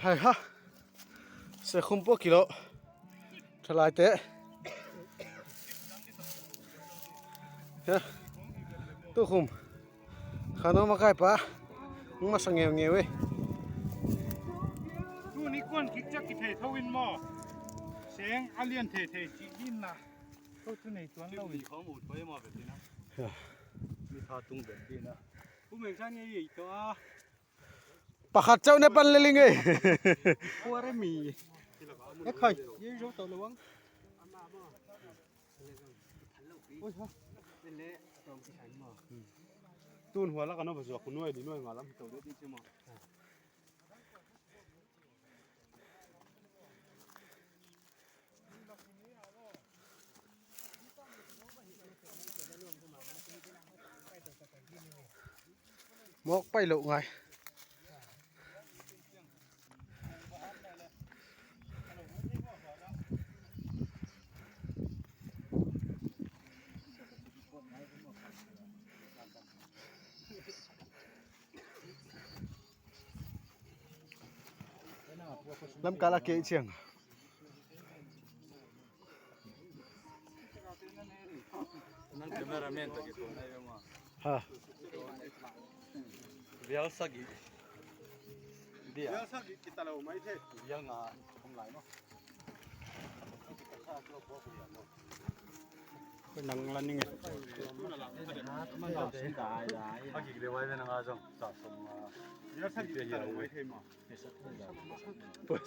ໄອ້ຮະ ເສືອຄຸມປົວກິໂລ ທະລາຍແຕະ ຮະ ຕູ້ຄຸມ ຂານ້ອງມາຂາຍປາ ມຶງມາສະແງວເງວເວີຍ. ຕູ້ນີ້ກວນຄິກຈັກກິເທທະວິນມໍ ແສງອາລຽນເທເທຈິດິນນະ ເຂົາຈະໃນຈວນເຮົາອີກ ມີຂໍ້ມູນໄວ້ມາແບບນີ້ນະ ມີທ່າຕຸງແບບນີ້ນະ ຜູ້ແມ່ນຊານໃຫຍ່ອີກຕົວ. ປາຂັດເຈົ້າໃນປັນເລລິງເອີຍ ຄົວໄດ້ມີ ແລ້ວຄ່ອຍເຢີໂຕລະວັງ ໂອ້ຍ ຕູນຫົວລະກັນເນາະ ບໍ່ສວກໜ່ວຍດີໜ່ວຍງາມລຳໂຕໄດ້ຕິຊິມາ. ໝອກໄປໂລະງ່າຍ ລຳກາລະເກະຊຽງ Nan kameraman ta ki to na yo ma. Ha. Real sagi. Dia. Real sagi kita lo mai the. Real nga hom lai no. Ko nang laning. Agi de wai na nga jong. Sa som. Real sagi kita lo mai the ma. Pues.